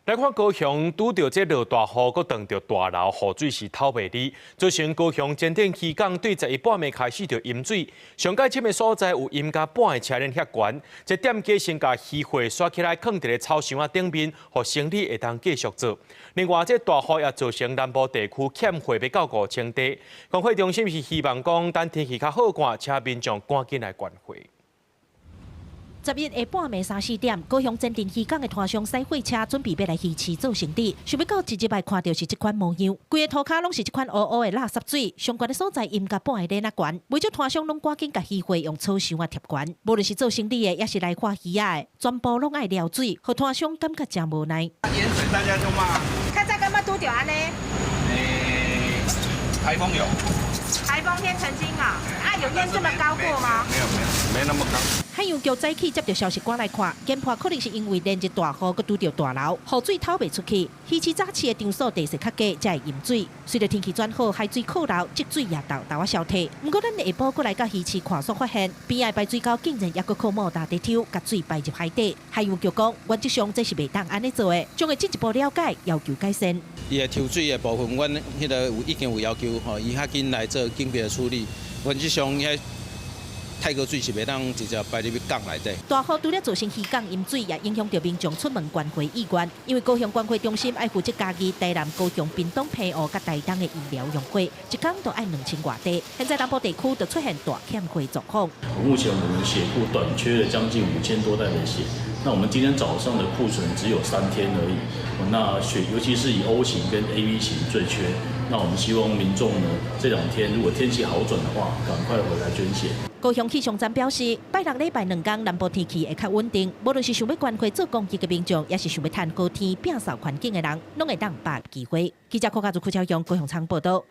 來看高雄拄著這落大雨，閣撞著大流，雨水是透袂離，造成高雄前鎮漁港對十一半暝開始就淹水。上蓋深的所在有淹甲半个車輪遐懸。這店家先共魚貨刷起來，囥佇咧草箱仔頂面，予生理會當繼續做。另外，這大雨也造成南部地區欠貨欲到5000袋。供貨中心是希望講，等天氣較好看，請民眾趕緊來捐貨。11下半暝三四點，高雄前鎮漁港的攤商載貨車準備欲來魚市做生理，想欲到一入來看著是這款模樣，規个塗跤攏是這款烏烏的垃圾水，上懸的所在淹甲半个輪仔懸，袂少攤商攏趕緊共魚貨用草箱仔疊懸，無論是做生理的，抑是來看魚仔的，全部攏愛撩水，予攤商感覺誠無奈。淹水大家就罵。較早敢捌拄著按呢？欸，颱風有。颱風天曾經啊，啊有淹這麼高過嗎？沒有沒有，沒那麼高。海洋局早起接著消息，趕來看，研判可能是因為連日大雨，閣拄著大流，雨水透袂出去。魚市早市的場所地勢較低，才會淹水。隨著天氣轉好，海水擴流，積水也沓沓仔消退。毋過咱下晡閣來到魚市看煞發現，邊仔的排水溝竟然猶閣靠莫大佇抽，共水排入海底。海洋局講，原則上這是袂當按呢做的，將會進一步了解，要求改善。伊的抽水的部分，阮彼个有已經有要求吼，伊較緊來做緊急的處理。原則上，遐太高水是袂當直接排入去港內底。大雨除了造成漁港淹水，也影響著民眾出門捐貨意願。因為高雄捐貨中心愛負責嘉義、台南、高雄、屏東、澎湖佮台東的醫療用貨，一工都愛2000外袋。現在南部地區就出現大欠貨狀況。目前我們血庫短缺了將近5000多袋的血，那我們今天早上的庫存只有3天而已。那血尤其是以 O 型跟 AB 型最缺。那我們希望民眾呢，這兩天如果天氣好轉的話，趕快回來捐血。高雄氣象站表示，拜六禮拜兩工南部天氣會較穩定，無論是想欲捐血做公益的民眾，抑是想欲趁好天摒掃環境的人，攏會當把握機會。記者柯家祖、柯超勇高雄場報道。